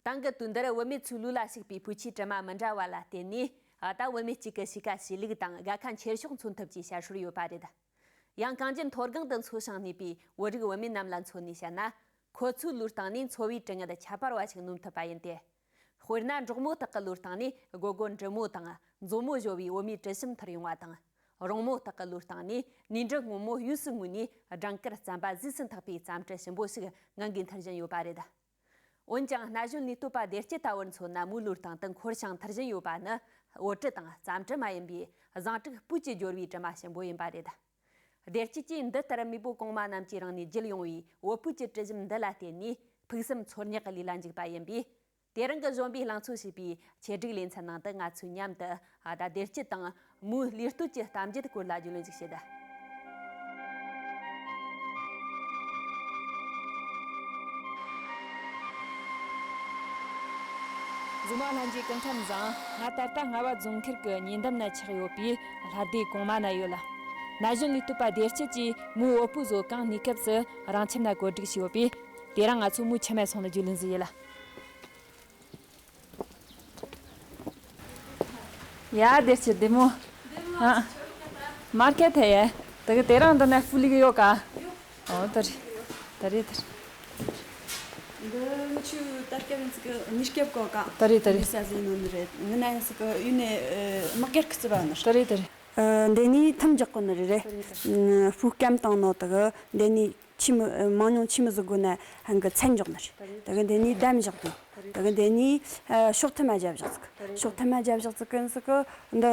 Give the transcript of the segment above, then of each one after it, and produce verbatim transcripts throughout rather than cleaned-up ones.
དེང་གི་དུས་འདིར་བུད་མེད་ཚོའི་ལུས་ལ་ཞུགས་པའི་བུ་ཆུའི་དྲི་མ་མི་འདྲ་བ་ལ་བརྟེན་ནས། ད་བུད་མེད་གཅིག་གི་གཤིས་ཀ་ཞི་ལུགས་དང་དགའ་ཁ་འཁྱེར་ཕྱོགས་མཚོན་ཐབས་ཀྱི་ཞར་ཧྲུལ་ཡོད་པ་རེད། ཡང་གངས་ཅན་མཐོ་སྒང་དུ་འཚོ་ཞིང་གནས་པའི་བོད་རིགས་བུད་མེད་རྣམས་ལ་མཚོན་ནས་བཤད་ན། ཁོ་ཚོའི་ལུས་སྟེང་ནས་འཚོ་བའི་དྲི་ངད་ཁྱད་པར་བ་ཞིག་སྣོམ་ཐུབ་པ་ཡིན་ཏེ། དཔེར་ན། འབྲོག་མོ་དག་གི་ལུས་སྟེང་ནས་སྒོར་སྒོར་འབྲི་མོ་དང་མཛོ་མོ་བཞོ་བའི་བོད་མིའི་དྲི་ཞིམ་འཐུར་ཡོང་བ་དང་། རོང་མོ་དག་གི་ལུས་སྟེང་ནས་ནས་འབྲུ་སྔོན་མོ་དབྱིངས་སུ་ངུས་ནས་སྦྲང་དཀར་རྩམ་པ་ཟས་སུ་འཐག་པའི་རྩམ་དྲི་ཞིམ་པོ་ཞིག་ངང་གིས་འཐུར་བཞིན་ཡོད་པ་རེད། འོན་ཀྱང་ན་གཞོན་ལུས་སྟོབས་པ་བདེ་སྐྱིད་ལྟ་བུར་མཚོན་ན། མོའི་ལུས་སྟེང་དུ་འཁོར་ཞིང་འཐུར་བཞིན་ཡོད་པ་ནི་བོད་དྲི་དང་རྩམ་དྲི་མ་ཡིན་པའི་བཟང་དྲུག་སྤོས་ཀྱི་སྦྱོར་བའི་དྲི་མ་ཞིམ་པོ་ཡིན་པ་རེད། བདེ་སྐྱིད་ཀྱིས་འདི་ལྟར་མེས་པོ་གོང་མ་རྣམས་ཀྱིས་རང་ནས་བརྒྱུད་ཡོང་བའི་བོད་ཕུག་གི་དྲི་ཞིམ་འདི་ལ་བརྟེན་ནས་ཕུགས་བསམ་འཚོལ་སྙེག་གི་ལས་ལ་འཇུག་པ་ཡིན་པས། དེ་རིང་གི་གཞོན་པའི་ལང་ཚོ་ཞེས་པའི་ཆེད་སྒྲིག་ལེ་ཚན་ནང་དུ་ང་ཚོས་མཉམ་དུ་ཨ་ད་བདེ་སྐྱིད་དང་མོའི་ལུས་སྟོབས་ཀྱི་གཏམ་རྒྱུད་སྐོར་ལ་རྒྱུས་ལོན་ཞིག་བྱེད། གཟིགས་མོ་ལྷན་རྒྱས་སྐུ་ཁམས་བཟང་། ང་ད་ལྟ་རྔ་བ་རྫོང་ཁུལ་གྱི་ཉེ་འདབས་ན་ཆགས་ཡོད་པའི་ལྷ་སྡེ་གོང་མ་ན་ཡོད་ལ། ན་གཞོན་ལུས་སྟོབས་པ་བདེ་སྐྱིད་ཀྱིས་མོའི་བོད་ཕུག་བཟོ་གང་གནས་སྐབས་སུ་རང་ཁྱིམ་ན་བཀོད་སྒྲིག་བྱས་ཡོད་པས། དེ་རིང་ང་ཚོ་མོའི་ཁྱིམ་ནས་སོང་ལ་རྒྱུས་ལོན་ཞིག་བྱེད་ལ། ཡ། བདེ་སྐྱིད་བདེ་མོ། ཨ། མར་ཁེ་ཐེ་ཡེ། དེ་གི་དེ་རིང་འདི་ན་ཧྥུ་ལི་གི་ཡོད་ཀ། ཨོ་དེ་རེད། དེ་རེད་དེ་རེད། འདི་ངི་ཆུ་ད་སྐབས་ཡིན་ཟིག་གི་མི་སྐྱབས་གོ་ཀ། དེ་རེད་དེ་རེད། འདི་ས་ཟིན་ནོ་ནི་རེད། ངི་ན་ཡིན་ཟིག་གི་ཡུན་ནས་དམག་སྒར་གི་རྩི་བ་ནི་རེད། དེ་རེད་དེ་རེད། ཨ། འདི་ནི་ཐུམ་རྒྱག་གོ་ནི་རེད་རེད། དེ་རེད་དེ་རེད། ཨ། ཧྥུ་སྐམ་བཏང་ནོ་དེ་གི་འདི་ནི། ཆི་མི་མང་ཉུང་ཆི་མི་ཟིག་དགོས་ན་ཧང་གི་ཚན་འཇོག་ནི་རེད། དེ་གི་འདི་ནི་འདམ་བཞག་དུས། དེ་གི་འདི་ནི་ཤོག་ཐུ་མ་རྒྱབ་བཞག་ཟིག། ཤོག་ཐུ་མ་རྒྱབ་བཞག་ཟིག་གི་ཟིག་གི་འདི་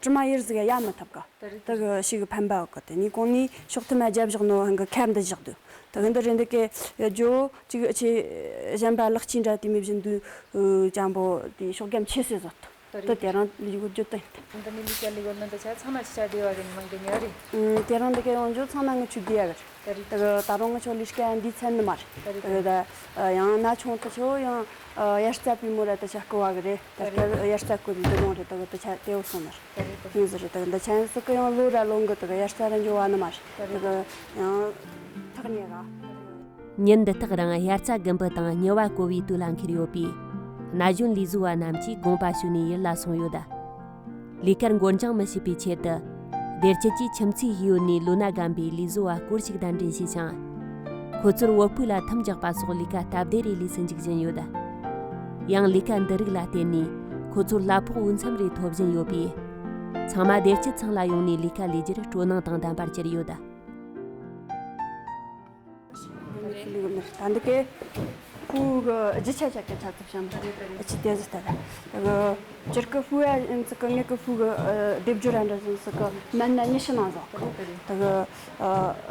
དྲི་མ་ཡེར་ཟིག་ཡ་མི་ཐུབ་གི། དེ་གི་ཞིག་ཕན་པ་གི། དེ་ནི་གོང་ནི་ཤོག་ཐུ་མ་རྒྱབ་བཞག་ནོ་ཧང་གི་ཁ་འདི་བཞག་དུས། དེ་གི་འདི་རེད། འདི་གི་ཡ་ཇོ་ཅིག་ཆེ་གཞན་པ་ལག་ཆི་འདྲ་དེ་མི་བཞིན་དུ་ཅང་པོ་དེ་ཤོག་རྒྱམ་ཆེ་སེ་བཟོ་ཐུབ། དེ་དེ་རིང་ལས་འགུལ་རྒྱུ་དེ་ཡིན། འདི་ནི་ལས་ཀ་ལས་འགུལ་མི་འདི་ཆ་ཚང་མ་ཆ་བདེ་བ་གི་ནི་མང་གི་ཉོ་རེད། ཨུམ། དེ་རིང་འདི་ག་ཡོང་རྒྱུ་ཚང་མ་ངི་ཆུ་བདེ་བ་གི་རེད། དེ་གི་ད་རུང་ངི་ཆོ་ལས་ཀ་འདི་ཚན་ནི་མ་རེད། དེ་གི་ད་ཡང་ན་ཆུང་དུ་ཆོ་ཡང་དབྱར་རྩྭ་པུས་མོ་ར་དེ་ཆ་རྐུ་བ་གི་རེད། དེ་གི་དབྱར་རྩྭ་རྐུ་རེད། དེ་རུང་རེད། དེ་གི་དེ་ཆ་དེ་བོ་སོང་ནི་རེད། ཡིན་ཟིག་རེད། དེ་གི་འདི་ཆ་ཡིན་ཟིག་གི་ཡང་ལོ་ར་ལོ་འགི་དེ་གི་དབྱར་རྩྭ་ར་འཇོ་བ་ནི་མ་རེད། དེ་གི་ཡང་ཐག་ཉེ་ག། ཉིན་འདི་དག་རིང་དབྱར་རྩྭ་དགུན་འབུ་དང་ཉི་བ་བསྐོལ་བའི་དུས་ལ་འཁེལ་ཡོད་པས། ན་གཞོན་ལས་བཟོ་བ་རྣམས་ཀྱིས་དགོངས་པ་ཞུས་ནས་ཡུལ་ལ་སོང་ཡོད། ལས་ཀར་འགོར་འགྱངས་མི་བྱེད་པའི་ཆེད་དུ། བདེ་སྐྱིད་ཀྱིས་ཁྱིམ་མཚེས་ཡུལ་ནས་ལོ་ན་རྒན་པའི་ལས་བཟོ་བ་སྐོར་ཞིག་གདན་འདྲེན་བྱས་ཤིང་། ཁོ་ཚོར་བོད་ཕུག་ལ་ཐུམ་རྒྱག་པ་སོགས་ལས་ཀ་སྟབས་བདེ་རེ་ལས་སུ་འཇུག་བཞིན་ཡོད། ཡང་ལས་ཀ་འདི་རིགས་ལ་བརྟེན་ནས་ཁོ་ཚོར་གླ་ཕོགས་འོས་འཚམ་རེ་ཐོབ་བཞིན་ཡོད་པས། ཚང་མ་བདེ་སྐྱིད་ཚང་ལ་ཡོང་ནས་ལས་ཀ་ལས་རྒྱུར་སྤྲོ་སྣང་དང་ལྡན་པར་གྱུར་ཡོད། ད་འདི་གའི་ཧྥུ་གི་རྒྱུ་ཆ་ཆ་གི་ཆ་ཚིག་བྱམས་ཨ་ཅི་དེ་ཟི་ལྟ་ར། ད་གི་ཅིར་གི་ཧྥུ་ཡ་ཨིན་ཙི་གི་ངེད་གི་ཧྥུ་གི་སྡེབ་སྦྱོར་ར་འདྲ་ཟིན་ཙི་གི་མན་ན་ཉི་ཤུ་ནང་ཟོག་གི། ད་གི་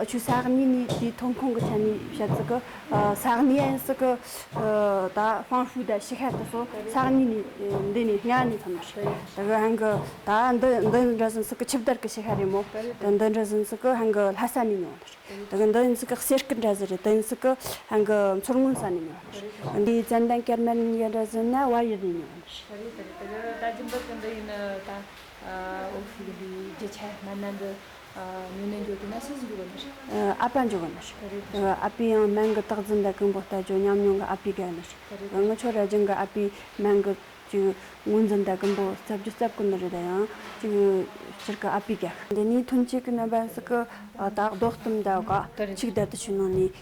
ཨ་ཆུ་ས་གནས་ནས་དེའི་ཐོན་ཁུངས་གི་ཆ་ནས་བཤད་ཙི་གི་ས་གནས་ཨིན་ཙི་གི་ད་ཧྥང་ཧྥུ་ད་ཤི་ཁ་དུ་སོ་ས་གནས་ནས་འདི་ནས་ང་ནས་ཐོན་ནི་རེད། ད་གི་ཧན་གི་ད་འདི་འདི་འདྲ་ཟིན་ཙི་གི་ཆིབས་དར་གི་ཤི་ཁ་རེད་མོ། ད་འདི་འདྲ་ཟིན་ཙི་གི་ཧན་གི་ལྷ་ས་ནས་ཉོ་ནི་རེད། དེ་གི་འདི་ཡིན་ཟིག་གི་གསེར་སྐུ་འདྲ་ཟིག་རེད། དེ་ཡིན་ཟིག་གི་ཧན་གི་མཚོ་སྔོན་ས་ནས་ཉོ་བ་རེད། འདི་ཙན་དན་ཀེར་མན་ཡ་འདྲ་ཟིག་ན་བ་ཡུལ་ནས་ཉོ་བ་རེད། རེད་དེ་རེད། དེ་གི་ད་རྒྱུན་པར་གི་འདི་ཡིན་ན་ད་འོ་ཧྥུ་གི་འདི་རྒྱུ་ཆ་མ་ན་འདི་ཉོ་ནས་འགྱོ་དུས་ན་སུ་ཟིག་འགྱོ་གི་ནི་རེད། ཨ་ཕ་འགྱོ་གི་ནི་རེད། རེད་དེ་རེད། ཨ་ཕའི་ཡང་མན་གི་རྟག་འཛིན་ད་ཀུན་པོ་ལྟ་ཅོ་ཉམས་མྱོང་གི་ཨ་ཕའི་ག་ནི་རེད། རེད་དེ་རེད། ངི་ཆོ་ར་རྒྱུན་གི་ཨ་ཕའི་མན་གི་ཅིག་ངོས་འཛིན་ད་ཀུན་པོ་རྩབ་རྒྱུ་རྩབ་ཀུན་ནི་རེད། ད་ཡང་ཅིག་སྤྱིར་གི་ཨ་ཕའི་ག་འདི་ནི་ཐོན་སྐྱེད་ཀྱི་རྣམ་པ་ཟིག་གི་ད་རྡོ་གཏུམ་ད་ག་ད་རེད། ཆིག་ད་དུ་ཆུ་ནང་ནས་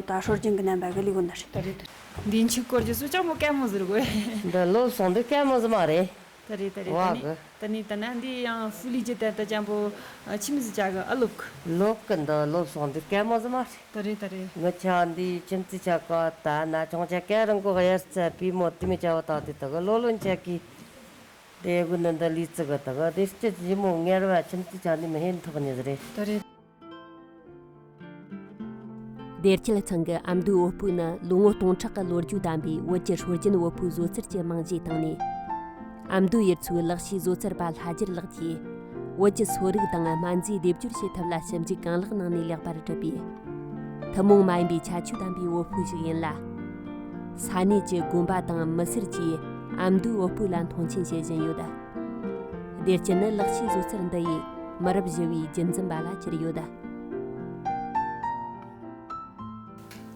ད་སྲོལ་རྒྱུན་གི་རྣམ་པ་གི་ལི་གོ་ནི་རེད། ད་རེད། འདི་ཆིག་སྐོར་གྱི་སུ་ཅང་མོ་ཀ་མོ་ཟེར་གོ། འདི་ལོབས་སོང་འདི་ཀ་མོ་ཟེར་མ་རེད། ད་རེད་ད་རེད། ད་ནི་ད་ནི་ད་ན་འདི་ཡང་ཧྥུ་ལི་ཇི་ད་ད་ཅང་པོ་ཆི་མི་ཟི་ཅག་གི་ཨ་ལོབ་གི། ལོབ་གི་འདི་ལོབས་སོང་འདི་ཀ་མོ་ཟེར་མ་རེད། ད་རེད་ད་རེད། ངི་ཆ་འདི་ཁྱིམ་མཚེས་ཆ་ག་ད་ན་ཆུང་ཆ་ཀ་རང་གོ་དབྱར་རྩྭ་པུས་མོ་དེ་མི་ཆ་བ་ད་དེ་ད་གི་ལོ་ལོན་ཆ་གི་དེ་གུ་ནི་འདི་ལི་ཙི་གི་ད་གི་དེ་སྐྱིད་ཇི་མོ་ངེར་བ་ཁྱིམ་མཚེས་ཆ་འདི་མི་ཧེན་ཐོག་ནི་ཟེར་རེད། ད་རེད། བདེ་སྐྱིད་ཚང་གི་ཨ་མདོའི་བོད་ཕུག་ནི་ལོ་ངོ་སྟོང་ཕྲག་གི་ལོ་རྒྱུས་ལྡན་པའི་བོད་ཀྱི་སྲོལ་རྒྱུན་བོད་ཕུག་བཟོ་རྩལ་གྱི་རྨང་གཞིའི་སྟེང་ནས། ཨ་མདོའི་ཡུལ་ཚོའི་ལག་ཤེས་བཟོ་རྩལ་པ་ལྷ་རྒྱལ་ལགས་ཀྱིས་བོད་ཀྱི་སོ་རིག་དང་སྨན་རྫས་སྡེབ་སྦྱོར་བྱེད་ཐབས་ལ་ཞིབ་འཇུག་གང་ལེགས་གནང་ནས་ལེགས་པར་གྲུབ་པས། ཐུན་མོང་མ་ཡིན་པའི་ཁྱད་ཆོས་ལྡན་པའི་བོད་ཕུག་ཞིག་ཡིན་ལ། ས་གནས་ཀྱི་དགོན་པ་དང་མི་སེར་གྱིས་ཨ་མདོའི་བོད་ཕུག་ལ་མཐོང་ཆེན་བྱེད་བཞིན་ཡོད། བདེ་སྐྱིད་ནི་ལག་ཤེས་བཟོ་རྩལ་འདི་ཡིས་མི་རབས་བཞི་བའི་རྒྱུན་འཛིན་པ་ལ་གྱུར་ཡོད།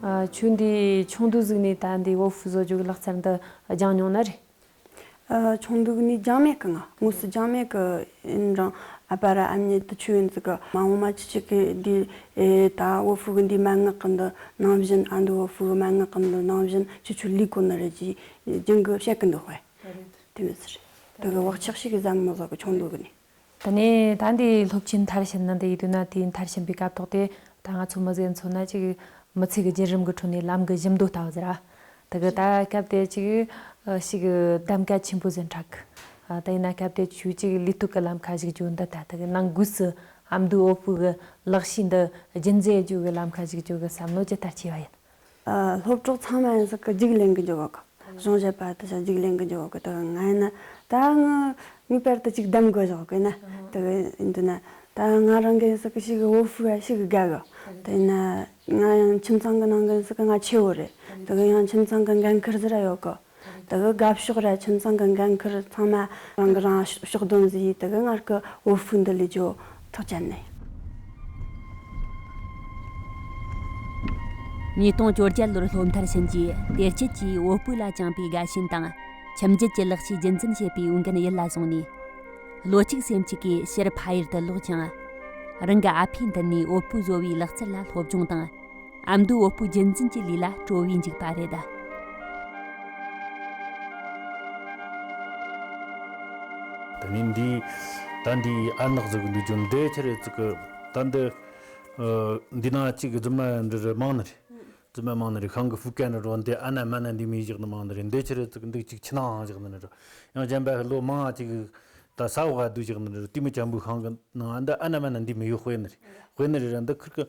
ཨ། ཁྱོད་འདི་ཆུང་དུས་ཟིག་ནས་ད་འདི་བོད་ཕྲུག་བཟོ་རྒྱུ་གི་ལག་རྩལ་འདི་སྦྱངས་མྱོང་ནི་རེད། ཨ། ཆུང་དུས་ནས་སྦྱངས་མེད་གི། ང་དངོས་སུ་སྦྱངས་མེད་གི་ཡིན་རུང་ཨ་ཕ་ར་ཨ་མྱེས་དུ་ཆུ་ཡིན་ཟིག་གི་མ་འོངས་མ་ཆི་ཆི་གི་འདི་ཨེ་ད་བོད་ཕྲུག་གི་འདི་མན་ངག་གི་འདི་ནང་བཞིན། ཨ། འདི་བོད་ཕྲུག་གི་མན་ངག་གི་འདི་ནང་བཞིན་ཆི་ཆི་ལས་གོ་ནི་རེད་ཅེས་རྒྱུན་གི་བཤད་གི་འདུག་ཧེ། དེ་མི་ཟེར། དེ་གི་བག་ཆགས་ཤིག་གི་ཟམ་མོ་ཟིག་གི་ཆུང་དུས་གི་ནས། དེ་ནས་ད་འདི་སློབ་ཆེན་མཐར་ཕྱིན་ནི་འདི་ཡིན་དུས་ན། དེའི་མཐར་ཕྱིན་པའི་སྐབས་ཐོག་དེ་ད་ང་ཚོ་མི་ཟེར་མཚོན་ན་ཅིག་མི་ཚེ་གི་བརྒྱུད་རིམ་གི་ཁྲོད་ནས་ལམ་གི་བཞི་མདོ་ལྟ་བུ་ཟེར་ར། དེ་གི་ད་སྐབས་དེ་ཅིག་ཨ་ཞིག་གདམ་ག་ཆེན་པོ་ཟིག་འཁྲབ་གི། ཨ། དེ་ཡིན་ན་སྐབས་དེ་ཁྱོད་ཅིག་ལུས་སྟོབས་གི་ལམ་ཁ་ཞུགས་རྒྱུ་འདི་ད་དེ་གི་ནང་སྒོས་སུ་ཨ་མདོའི་བོད་ཕྲུག་གི་ལག་ཤེས་འདི་རྒྱུན་འཛིན་རྒྱུ་གི་ལམ་ཁ་ཞུགས་རྒྱུ་གི་བསམ་བློ་ཇི་ལྟར་སྐྱེས་པ་ཡིན། ཨ། སློབ་གྲོགས་ཚང་མ་ཡིན་ཟིག་གི་རྒྱུགས་ལེན་གི་འཇུག་གི། གཞུང་ཞབས་པ་དེ་ཚོ་རྒྱུགས་ལེན་གི་འཇུག་གི། དེ་ང་ཡིན་ན་ད་ངི་ངེས་པར་དུ་ཅིག་གདམ་དགོས་བཞག་གི་ན། དེ་ཡིན་དུས་ན་ད་ང་རང་གི་ཡིན་ཟིག་གི་ཞིག་གི་བོད་ཕྲུག་ཡ་ཞིག་གི་དགའ་གི། དེ་ཡིན་ན་ང་ཡང་ཁྱིམ་ཚང་གི་ནང་གི་ཡིན་ཟིག་གི་ང་ཆེ་བོ་རེད། དེ་གི་ཡང་ཁྱིམ་ཚང་གི་འགན་ཁུར་ཟིག་ར་ཡོད་གི། དེ་གི་དགའ་ཕྱོགས་ར་ཁྱིམ་ཚང་གི་འགན་ཁུར་ཚང་མ་རང་གི་རང་ཕྱོགས་སྡོམ་ཟིག་ཡིས། དེ་གི་ངར་གི་བོད་ཕྲུག་འདི་ལས་ཇོ་ཐག་བཅད་ནས། ཉིས་སྟོང་བཅོ་བརྒྱད་ལོར་སློབ་མཐར་ཕྱིན་རྗེས། དེར་ཆེད་ཀྱིས་བོད་ཕྲུག་ལ་བཅངས་པའི་དགའ་ཞེན་དང་། ཁྱིམ་རྒྱུད་ཀྱི་ལག་ཤེས་རྒྱུན་འཛིན་བྱེད་པའི་འོས་འགན་ཡིད་ལ་བཟུང་ནས། བློ་གཅིག་སེམས་གཅིག་གིས་ཕྱིར་ཕ་ཡུལ་དུ་ལོག་ཀྱང་། རང་གི་ཨ་ཕའི་མདུན་ནས་བོད་ཕྲུག་བཟོ་བའི་ལག་རྩལ་ལ་སློབ་སྦྱོང་དང་། ཨ་མདོའི་བོད་ཕྲུག་རྒྱུན་འཛིན་གྱི་ལས་ལ་སྤྲོ་བས་འཇུག་པ་རེད། ད་ནི་འདི་ད་འདི་ཨར་ནག་ཟིག་འདུག་རྒྱུ་འདི་ཆི་རེད་ཟིག་གི། ད་འདི་ཨ་འདི་ན་གཅིག་རྫུན་མ་འདི་རེད་མང་ནི་རེད། རྫུན་མ་མང་ནི་རེད། ཤང་གི་ཧྥུ་ཀན་རེད་རོ། འདི་ཨ་ན་མ་ན་འདི་མི་བཞག་ནི་མང་ནི་རེད། འདི་ཆི་རེད་ཟིག་གི་འདི་གཅིག་ཆི་ནའང་བཞག་ནི་རེད། ཡང་གཞན་པ་ལོ་མང་ཅིག་ད་ས་འོག་ག་སྡོད་བཞག་ནི་རེད། དེ་མི་ཅན་པོའི་ཤང་གི་ནང་འདི་ཨ་ན་མ་ན་འདི་མི་ཡོད། དཔེ་ནི་རེད། དཔེ་ནི་རེད་ར། འདི་ཁིར་གི་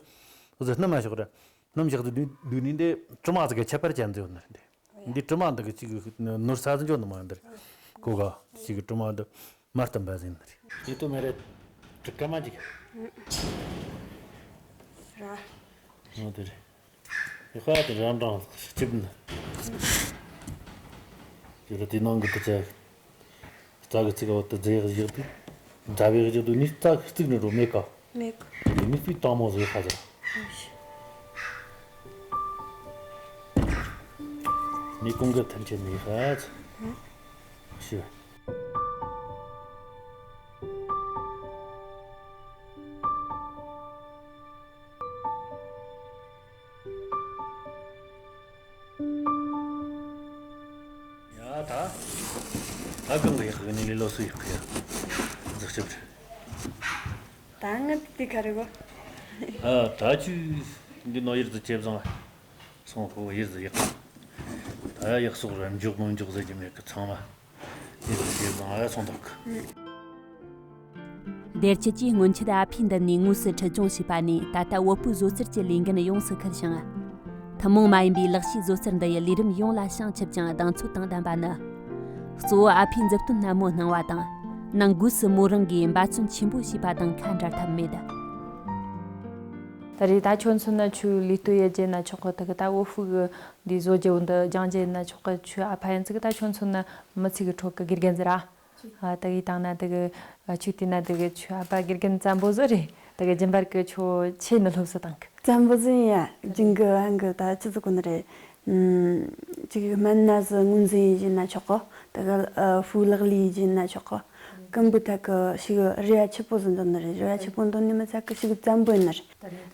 ཟི་སྣུམ་མ་ཞོག་ར། སྣུམ་བཞག་ཏུ་སྡུད་སྡུད་ནི་འདི་དྲི་མ་ཟིག་གི་ཁྱད་པར་ཅན་ཟིག་ཡོད་ནི་རེད། འདི་དྲི་མ་འདི་གི་ཅིག་ནོར་ས་ཟིག་འཇོག་ནི་མ་འདི་རེད། གོ་ག་ཅིག་གི་དྲི་མ་འདི་མ་བསྟན་པ་ཟིན་ནི་རེད། ཡིད་དུ་མེད་རེད། དྲི་ཀ་མ་ཅིག་ར། ཨོ་དེ་རེད། ཡི་ཁ་དེ་རང་རང་གཅིག་ནི། ཡི་ཁ་དེ་ནང་གི་དུ་ཆ། རྩ་གི་ཚིག་འོག་ཏུ་རྫས་བཞག་དུས། རྫ་བས་བཞག་དུས་ནི་རྩ་གི་རྩིག་ནི་རོ་མེད་ཀ། མེད་ཀ། དེ་ནི་རྩིག་དྭངས་མོ་བཟོས་ཁ་ཟེར། ནི་ཀུན་དགའ་ཐམས་ཅད་ནི་ཧ་ཟེར། ཤི། ཡ་ད། ད་གང་གི་ཡག་གི་ནི་ལས་ལོ་སུ་ཡག་གི་ཡ། འཛག་ཅི་བར། ད་ང་དེ་ག་རེ་གོ། ཨ་ད་ཅི་འདི་ནོ་ཡིར་དུ་ཆེ་བཟང་། སོང་ཁོ་ཡིར་དུ་ཡག་ད་ཡག་སོགས་ར་འཇོག་མི་འཇོག་ཟེར་གྱི་མེད་གི། ཚང་མ་ཡིར་དུ་ཆེ་བཟང་ཨ་སོང་ཐོག་གི། སྡེར་ཆེ་གྱིས་སྔོན་ཆད་ཨ་ཕའི་མདུན་ནས་དངོས་སུ་ཁྲིད་སྦྱོང་བྱས་པ་ནས། ད་ལྟ་བོད་ཕྲུག་བཟོ་རྩལ་གྱི་ལས་འགན་ཡོངས་སུ་འཁུར་ཞིང་། ཐུན་མོང་མ་ཡིན་པའི་ལག་ཤེས་བཟོ་རྩལ་འདི་ཡི་ལས་རིམ་ཡོངས་ལ་བྱང་ཆུབ་ཅིང་གདེང་ཚོད་དང་ལྡན་པ་ནི། གཙོ་བོ་ཨ་ཕའི་མཛུབ་སྟོན་སྣ་མོ་སྣང་བ་དང་། ནང་སྒོས་སུ་མོ་རང་གིས་འབད་བརྩོན་ཆེན་པོ་བྱས་པ་དང་ཁ་འབྲལ་ཐབས་མེད། ད་རེས་ད་ཁྱོད་མཚོན་ན་ཁྱོད་ལུས་སྟོབས་ཡོད་རྒྱུ་ན་ཆོག་གི། དེ་གི་ད་བོད་ཕྲུག་གི་འདི་བཟོ་རྒྱུ་འདི་སྦྱང་རྒྱུ་ན་ཆོག་གི། ཁྱོད་ཨ་ཕ་ཡིན་ཙི་གི་ད་ཁྱོད་མཚོན་ན་མི་ཚེ་གི་ཁྲོད་གི་དགེ་རྒན་ཟེར་ར། ཨ་ད་གི་དང་ན་དེ་གི་ཨ་ཆུ་དེ་ན་དེ་གི་ཆུ་ཨ་ཕ་དགེ་རྒན་བཙན་པོ་ཟིག་རེད། དེ་གི་རྒྱུན་པར་གི་ཆོ་ཆེ་ནི་སློབ་གསོ་དང་གི། བཙན་པོ་ཟིག་ཡིན་ཡ། རྒྱུན་གི་ཨང་གི་ད་ཆི་ཟིག་གོ་ནི་རེད། ཨུམ། ཅིག་སྨན་སྣ་ཟིག་ངོས་འཛིན་ཡིན་ན་ཆོག་གི། དེ་གི་ཨ་ཕྲུག་ལག་ལེན་ཡིན་ན་ཆོག་གི། ཀུན་པོ་ཐད་གི་ཞིག་རེ་བ་ཆེ་པོ་ཟིག་འདོན་ནི་རེད། རེ་བ་ཆེ་པོ་འདོན་ནི་མི་ཚད་གི་ཞིག་བཙན་པོ་ཡིན་ནི་རེད།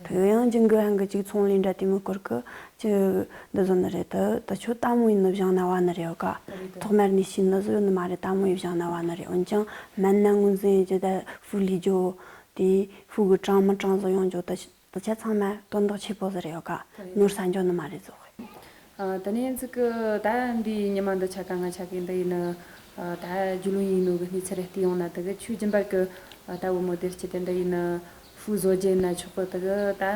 དེ་གི་ཡང་རྒྱུན་གི་ཨང་གི་ཅིག་ཚོང་ལས་འདྲ་དེ་མི་སྐོར་གི། ཅི་འདི་བཟོ་ནི་རེད། ད་ད་ཁྱོད་ལྟད་མོ་ཡིན་ནི་བཞག་ན་བ་ནི་རེད་ཡོད་ཀ། ཐོག་མར་ནས་ཤེས་ནི་བཟོ་ཡོད་ནི་མ་རེད། ལྟད་མོ་ཡིན་བཞག་ན་བ་ནི་རེད། འོན་ཀྱང་སྨན་སྣ་ངོས་འཛིན་ཡིན་རྒྱུ་ད་ཕྲུག་ལས་རྒྱུ་དེ་ཕྲུག་གི་གྲངས་མི་གྲངས་བཟོ་ཡོང་རྒྱུ་ད་ད་ཆ་ཚང་མ་དོན་དག་ཆེ་པོ་ཟིག་རེད་ཡོད་ཀ། ནོར་ས་འཇོག་ནི་མ་རེད་བཟོ་གི། ཨ་ད་ནས་ཚིག་གི་ད་འདི་ཉི་མ་འདི་ཆ་ག་ང་ཆ་གི་འདི་ཡིན་ནི། ཨ་ད་རྒྱུས་ལོན་ཡིན་ནོ་གི་གནས་ཚུལ་རེ་བལྟས་ཡོང་ན་དེ་གི་ཆུ་རྒྱུན་པར་གི་ཨ་ད་བུ་མོ་དེར་སྐྱེས་ཏེ་འདི་ཡིན་ནི། ཕྲུག་བཟོ་རྒྱུ་ཡིན་ན་ཆོག་གི། དེ་གི་ད་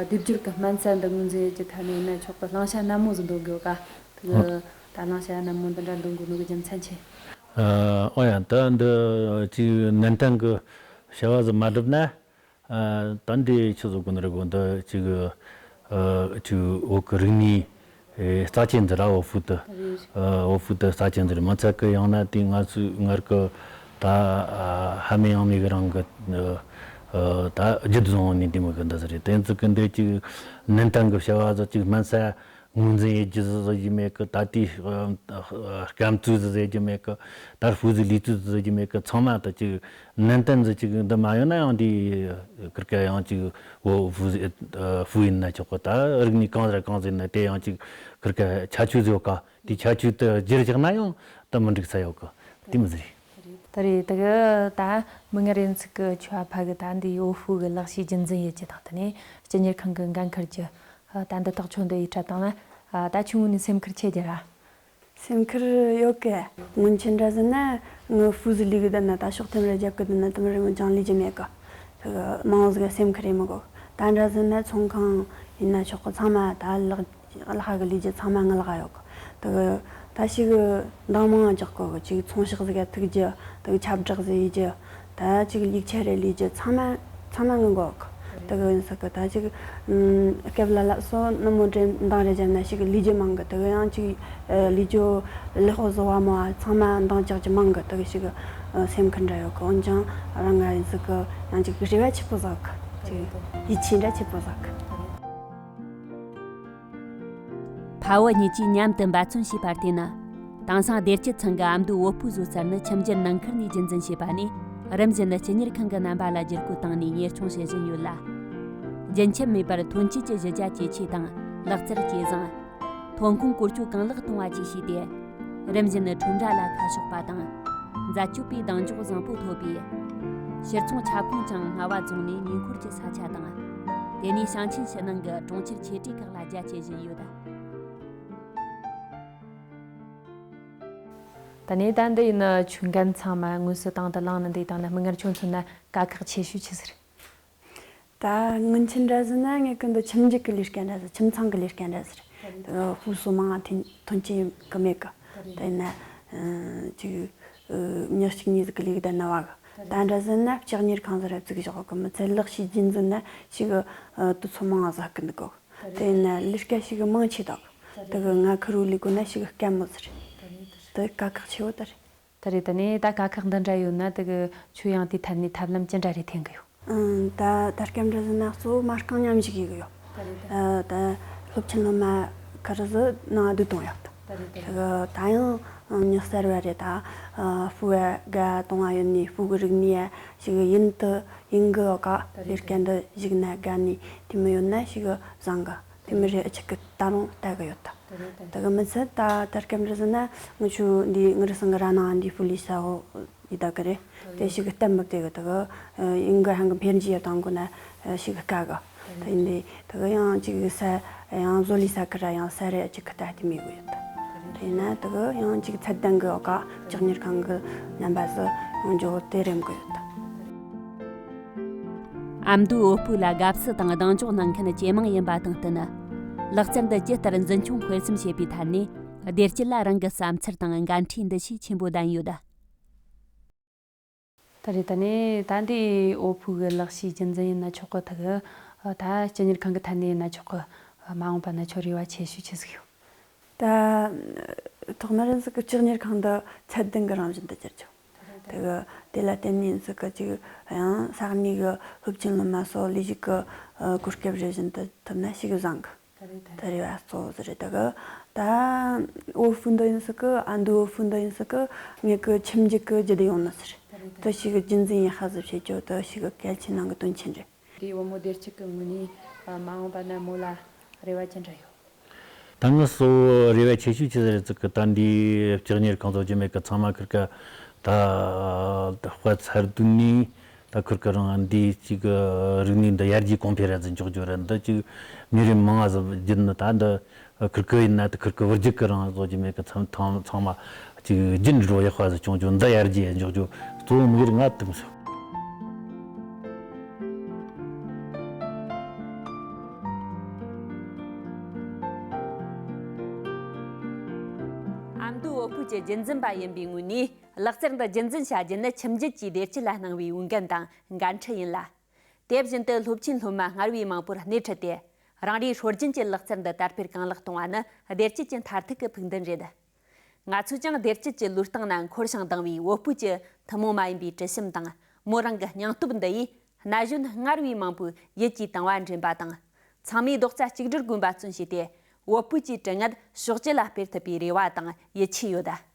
སྡེབ་སྦྱོར་གི་སྨན་རྩྭ་འདི་ངོས་འཛིན་ཡེད་རྒྱུ་ཐ་ནས་ཡིན་ན་ཆོག་གི། བླང་བྱ་སྣ་མོ་ཟིག་འདོན་དགོས་ག། དེ་གི་ད་བླང་བྱ་སྣ་མོ་འདི་འདྲ་འདོན་དགོས་ནོ་གི་རྒྱུ་མཚན་ཆེ། ཨ་ཨོ་ཡ། ད་འདི་ཅིག་ནན་ཏན་གི་བྱ་བ་ཟིག་མ་བསྒྲུབས་ན། ཨ་ད་འདི་ཆི་ཟིག་གོ་ནི་རེད་གོ། འདི་ཅིག་ཨ་ཅིག་བོད་གི་རིག་གནས་ཨེ་རྩ་ཆེན་ཟིག་ར། བོད་ཕྲུག་དེ། རེད། ཨ་བོད་ཕྲུག་དེ་རྩ་ཆེན་ཟིག་རེད། མི་ཚད་གི་ཡང་ན་དེ་ང་ཚོའི་སྔར་གི་ད་ཨ་ཕ་མེས་ཡང་མེས་གི་རིང་གི་ཨ་ ཨ། ད་རྒྱུད་བཟང་ནི་འདི་མོ་གི་འདི་ཟིག་རེད། དེ་ཚོ་གི་འདི་ཅིག་ནན་ཏན་གི་བྱ་བ་ཟིག་ཅིག་སྨན་རྩྭ་ངོས་འཛིན་ཡེད་རྒྱུ་ཟིག་ཟེར་རྒྱུ་མེད་གི། ད་ལྟའི་སྐམ་བཙོས་ཟིག་ཟེར་རྒྱུ་མེད་གི། ད་ཧྥུའུ་ཟིག་ལུས་བཙོས་ཟིག་ཟེར་རྒྱུ་མེད་གི། ཚང་མ་ད་ཅིག་ནན་ཏན་ཟིག་ཅིག་འདི་མ་ཡོང་ན་ཡང་འདི་ཁིར་ཀ་ཡང་ཅིག་འོ་ཧྥུའུ་ཧྥུའུ་ཡིན་ན་ཆོག་གི། ད་རིག་གནས་གང་ཟིག་གང་ཟིག་ཡིན་ན་དེ་ཡང་ཅིག་ཁིར་ཀ་ཁྱད་ཆོས་ཟིག་ཡོད་ག། དེ་ཁྱད་ཆོས་དེ་བསྒྱུར་བཞག་ན་ཡང་ད་མི་འགྲིག་ས་ཡོད་གི། དེ་མོ་ཟིག་རེད། ད་རེད། དེ་གི་ད་མིག་སྔར་ཡིན་ཚིག་གི་ཆོས་ཕ་གི་ད་འདི་འོ་ཧྥུའུ་གི་ལག་ཤེས་རྒྱུན་འཛིན་ཡེད་རྒྱུ་དང་། དེ་ནས་སྤྱི་གཉེར་ཁང་གི་འགན་འཁུར་རྒྱུ། ད་འདི་དག་ཆོ་འདི་ཡི་གྲ་དང་ན། ད་ཆུང་ངུ་ནས་སེམས་ཁུར་ཆེ་རྒྱུ་ར། སེམས་ཁུར་ཡོད་གི། སྔོན་ཆད་འདྲ་ཟེར་ན་ངའི་ཧྥུའུ་ཟིག་ལུས་གི་བསྡད་ན། ད་ཕྱོགས་ཐེམ་ར་རྒྱབ་གི་བསྡད་ན་དེ་མོ་རེ་ངོ་ཅང་ལུས་རྒྱུ་མེད་གི། དེ་གི་མང་ཟིག་ག་སེམས་ཁུར་ཡེད་མི་དགོས། ད་འདྲ་ཟེར་ན་ཚོང་ཁང་ཡིན་ན་ཆོག་གི། ཚང་མ་ད་ལག་ལག་གི་ལས་རྒྱུ་ཚང་མ་ངའི་ལག་ཡོད་གི། དེ་གི་ད་ཞིག་འདང་མང་རྒྱག་དགོས་གི། ཅིག་ཚོང་ཤག་ཟིག་ག་ཐུག་རྒྱུ། དེ་གི་ཁྱབ་བསྒྲགས་ཟིག་ཡེད་རྒྱུ། ད་ཅིག་ཡིག་ཆ་རེ་ལས་རྒྱུ། ཚང་མ་ཚང་མ་ངའི་མགོ་གི། དེ་གི་ཡིན་ས་གི། ད་ཅིག་ཨམ་སྐབས་ལ་ལ་སོ་ནུ་མོ་འདྲེ་འདང་རེ་བརྒྱབ་ན་ཞིག་ལས་རྒྱུ་མང་གི། དེ་གི་ཡང་ཅིག་ལས་རྒྱུ་ལས་ཧོ་བཟོ་བ་མོ་ཚང་མ་འདང་རྒྱག་རྒྱུ་མང་གི། དེ་གི་ཞིག་སེམས་ཁུར་འདྲ་ཡོད་གི། འོན་ཀྱང་རང་ང་ཡིན་ས་གི་ཡང་ཅིག་རེ་བ་ཆེ་པོ་ཟིག་གི། ཅིག་ཡིད་ཆེས་འདྲ་ཆེ་པོ་ཟིག་གི། ཕ་བུ་གཉིས་ཀྱིས་མཉམ་དུ་འབད་བརྩོན་བྱས་པར་བརྟེན་ནས། དེང་སང་བདེ་སྐྱིད་ཚང་གི་ཨ་མདོའི་བོད་ཕྲུག་བཟོ་རྩལ་ནི་ཁྱིམ་རྒྱུད་ནང་ཁུལ་ནས་རྒྱུན་འཛིན་བྱས་པ་ནས། རིམ་བཞིན་སྤྱི་གཉེར་ཁང་གི་རྣམ་པ་ལ་བསྒྱུར་བཀོད་བཏང་ནས་གཉེར་སྐྱོང་བྱེད་བཞིན་ཡོད་ལ། རྒྱུན་ཆད་མེད་པར་ཐོན་སྐྱེད་ཀྱི་གཞི་རྒྱ་ཇེ་ཆེ་དང་ལག་རྩལ་ཇེ་བཟང་། ཐོན་ཁུངས་བཀོལ་སྤྱོད་གང་ལེགས་གཏོང་བ་བཅས་བྱས་ཏེ། རིམ་བཞིན་ཁྲོམ་ར་ལ་ཁ་ཕྱོགས་པ་དང་། འཛད་སྤྱོད་པའི་གདེང་འཇོག་བཟང་པོ་ཐོབ་པས། ཕྱིར་ཚོང་ཁྱབ་ཁོངས་ཀྱང་སྔ་བ་བཟུང་ནས་ཉེ་འཁོར་གྱི་ས་ཆ་དང་། དེ་ནས་ཞིང་ཆེན་ཕྱི་ནང་གི་གྲོང་ཁྱེར་ཆེ་གྲས་ཁག་ལ་རྒྱ་སྐྱེད་བཞིན་ཡོད། ད་ནས་ད་འདི་ཡིན་ན་ཆུ་འགན་ཚང་མ་དངོས་སུ་དང་དུ་བླངས་ནས་འདི་དང་ན། མིག་སྔར་ཁྱོད་མཚོན་ན་དཀའ་ཁག་ཆེ་ཤོས་ཆི་ཟིག་རེད། ད་སྔོན་ཆད་འདྲ་ཟེར་ན་ངས་གི་འདི་ཁྱིམ་རྒྱུད་ཀྱི་ལས་ཀ་འདྲ་ཟེར། ཁྱིམ་ཚང་གི་ལས་ཀ་འདྲ་ཟེར། ཕུགས་སུ་མང་ཐོན་ཐོན་སྐྱེད་གི་མེད་གི། ད་ཡིན་ན་ཅིག་མྱི་གཅིག་གཉིས་ཟིག་གི་ལས་ཀ་ད་ན་བ་གི། ད་འདྲ་ཟེར་ན་སྤྱི་གཉེར་ཁང་ཟིག་ར་བཙུགས་བཞག་གི། མི་ཚད་ལག་ཤེས་རྒྱུན་འཛིན་ན་ཞིག་གི་དུས་ཚོད་མང་ཟིག་གི་འདུག་གི། དེ་ཡིན་ན་ལས་ཀ་ཞིག་མང་ཆེ་དག་དེ་གི་ང་ཁུར་བོ་ལས་དགོས་ན་ཞིག་དཀའ་མོ་ཟིག་རེད། དེ་དཀའ་ཁག་ཆེ་བོ་ད་རེད། ད་རེད། ད་ནས་ད་དཀའ་ཁག་འདི་འདྲ་ཡོད་ན་དེ་གི་ཁྱོད་ཡང་དེའི་ཐད་ནས་ཐབས་ལམ་ཅི་འདྲ་རེ་འཐེན་གི་ཡོད། ཨང་། ད་ད་སྐབས་འདྲ་ཟེར་ན་གཙོ་བོ་མ་རྐང་མཉམ་ཞུགས་ཡེད་གི་ཡོད། ད་རེད། ད་ད་སློབ་ཆེན་སློབ་མ་ཁུར་ཟིག་ནང་བསྡུ་གཏོང་ཡོད། ད་རེད། ད་དེ་གི་ད་ཡང་མྱི་གསར་བ་རེ་ད་ཕྲུ་གུ་ག་གཏོང་བ་ཡོད་ནི། ཕྲུ་གུ་རིག་གནས་ཞིག་ཡིན་དུ་ཡིན་གི་ཡོད་ག། ད་རེད། ལས་ཀ་འདི་ཞུགས་ན་དགའ་ནི་དེ་མོ་ཡོད་ན་ཞིག་བཟང་གི། དེ་མོ་རེ་ཅིག་གི་ད་རུང་ལྟ་གི་ཡོད་ད། ད་རེད། ད་དེ་གི་མི་ཚད་ད་ད་སྐབས་འདྲ་ཟེར་ན་ང་ཆུ་འདི་ངུ་རི་སང་གི་ར་ནང་འདི་ཕུ་ལི་ས་འོ་ཡི་ད་གི་རེད། དེ་ཞིག་གི་སྟབས་མི་བདེ་གི། དེ་གི་ཡིན་གི་ཧང་གི་འཕེལ་འགྱུར་ཡོད་དང་གོ་ན་ཞིག་གི་དཀའ་གི། དེ་ཡིན་དེ་དེ་གི་ཡང་ཅིག་ས་ཡང་བཟོ་ལི་ས་ཁུ་ར་ཡང་ས་རེ་ཅིག་གི་ལྟ་དེ་མི་གི་ཡོད་ད། དེ་ན་དེ་གི་ཡང་ཅིག་ཚད་ལྡན་གི་ཡོད་ག། སྤྱི་གཉེར་ཁང་གི་རྣམ་པ་ཟིག་ཡོང་རྒྱུ་དེ་རེམ་གི་ཡོད་ད། ཨ་མདོའི་བོད་ཕྲུག་ལ་དགའ་བསུ་དང་གདེང་འཇོག་གནང་མཁན་ཇེ་མང་ཡིན་པ་དང་བསྟུན། ལག་རྩལ་འདི་ཇི་ལྟར་འཛིན་སྐྱོང་སྤེལ་གསུམ་བྱེད་པའི་ཐད་ནས་བདེ་སྐྱིད་ལ་རང་གི་བསམ་འཆར་དང་འགན་འཁྲིའི་འདུ་ཤེས་ཆེན་པོ་ལྡན་ཡོད། ད་རེས་ད་ནས་ད་འདི་བོད་ཕྲུག་གི་ལག་ཤེས་རྒྱུན་འཛིན་ཡིན་ན་ཆོག་གི། ད་གི་ད་སྤྱི་གཉེར་ཁང་གི་ཐད་ནས་ཡིན་ན་ཆོག་གི། མ་འོངས་པ་ན་ཁྱོད་རེ་བ་ཆེ་ཤོས་ཆི་ཟིག་ཡོད། ད་ཐོག་མར་ཟིག་གི་སྤྱི་གཉེར་ཁང་འདི་ཚད་ལྡན་གི་རང་བཞིན་དུ་གྱུར་ཆོག། དེ་གི་དེ་ལ་བརྟེན་ནས་ཟིག་གི་ཅིག་ཡང་ས་གནས་གི་སློབ་ཆེན་སློབ་མ་སོགས་ལས་ཞུགས་གི་གོ་སྐབས་རེ་བཞིན་དུ་ཐོབ་ན་ཞིག་བཟང་གི། ད་རེ་བ་གཙོ་བོ་ཟིག་རེད། ད་གི་ད་བོད་ཕྲུག་འདི་ཡིན་ཟིག་གི། ཨ་མདོའི་བོད་ཕྲུག་འདི་ཡིན་ཟིག་གི། ངེད་གི་ཁྱིམ་རྒྱུད་གི་རྒྱུད་དུ་ཡོང་ནི་ཟིག་རེད། དེ་ཞིག་གི་རྒྱུན་འཛིན་ཡག་པ་ཟིག་བྱེད་རྒྱུ་དེ་ཞིག་གི་གལ་ཆེ་ནང་གི་དོན་ཆེན་རེད། དེའི་བུ་མོ་བདེ་སྐྱིད་ཀྱི་ངོས་ནས་མ་འོངས་པ་ན་མོ་ལ་རེ་བ་ཅི་འདྲ་ཡོད། ད་ངས་གཙོ་བོ་རེ་བ་ཆེ་ཤོས་ཆི་ཟིག་རེད་ཟེར་གི། ད་འདི་སྤྱི་གཉེར་ཁང་བཟོ་རྒྱུ་མེད་གི། ཚང་མ་ཁུར་གི་ད་དཔེ་ཚར་དུས་ནས་ད་ཁུར་གི་རང་འདི་ཅིག་གི་རིག་གནས་འདི་ཡར་རྒྱས་གོང་འཕེལ་ར་ཟིག་འཇོག་རྒྱུ་རེད། འདི་ཅིག་མི་རེ་མང་ང་ཟིག་བརྒྱུད་ནི་ད་འདི། ཁུར་གི་ཡིན་ན་ད་ཁུར་གི་བུ་རྒྱུད་གི་རང་བཟོ་རྒྱུ་མེད་གི། ཚང་ཚང་ཚང་མ་ཅིག་རྒྱུན་འགྲོ་ཡག་པ་ཟིག་བྱུང་རྒྱུ། འདི་ཡར་རྒྱས་འཇོག་རྒྱུ་གཙོ་བོ་དམིགས་ཡུལ་ང་དེ་མོ་ཟིག། ཨ་མདོའི་བོད་ཕྲུག་གི་རྒྱུན་འཛིན་པ་ཡིན་པའི་ངོས་ནས། ལག་རྩལ་འདི་རྒྱུན་འཛིན་བྱ་རྒྱུ་ནི་ཁྱིམ་རྒྱུད་ཀྱི་བདེ་སྐྱིད་ལ་གནང་བའི་འོས་འགན་དང་འགན་འཁྲི་ཡིན་ལ། དེ་བཞིན་དུ་སློབ་ཆེན་སློབ་མ་སྔར་བས་མང་པོར་སྣེ་ཁྲིད་དེ། རང་རེའི་སྲོལ་རྒྱུན་གྱི་ལག་རྩལ་འདི་དར་སྤེལ་གང་ལེགས་གཏོང་བ་ནི་བདེ་སྐྱིད་ཀྱི་མཐར་ཐུག་གི་ཕུགས་འདུན་རེད། ང་ཚོས་ཀྱང་བདེ་སྐྱིད་ཀྱི་ལུས་སྟེང་ན་འཁོར་ཞིང་ལྡང་བའི་བོད་ཕྲུག་གི་ཐུན་མོང་མ་ཡིན་པའི་དྲི་ཞིམ་དང་མོ་རང་གི་སྙིང་སྟོབས་འདི་ཡིས། ན་གཞོན་སྔར་བས་མང་པོས་ཡིད་ཀྱིས་དུང་བ་འདྲེན་པ་དང་། ཚང་མས་རྡོག་རྩ་གཅིག་སྒྲིལ་དགོན་པ་བཙུན་བྱས་ཏེ། བོད་ཕུད་ཀྱི་དྲི་ངད་ཕྱོགས་བཅུ་ལ་སྤེལ་ཐུབ་པའི་རེ་བ་དང་ཡིད་ཆེས་ཡོད།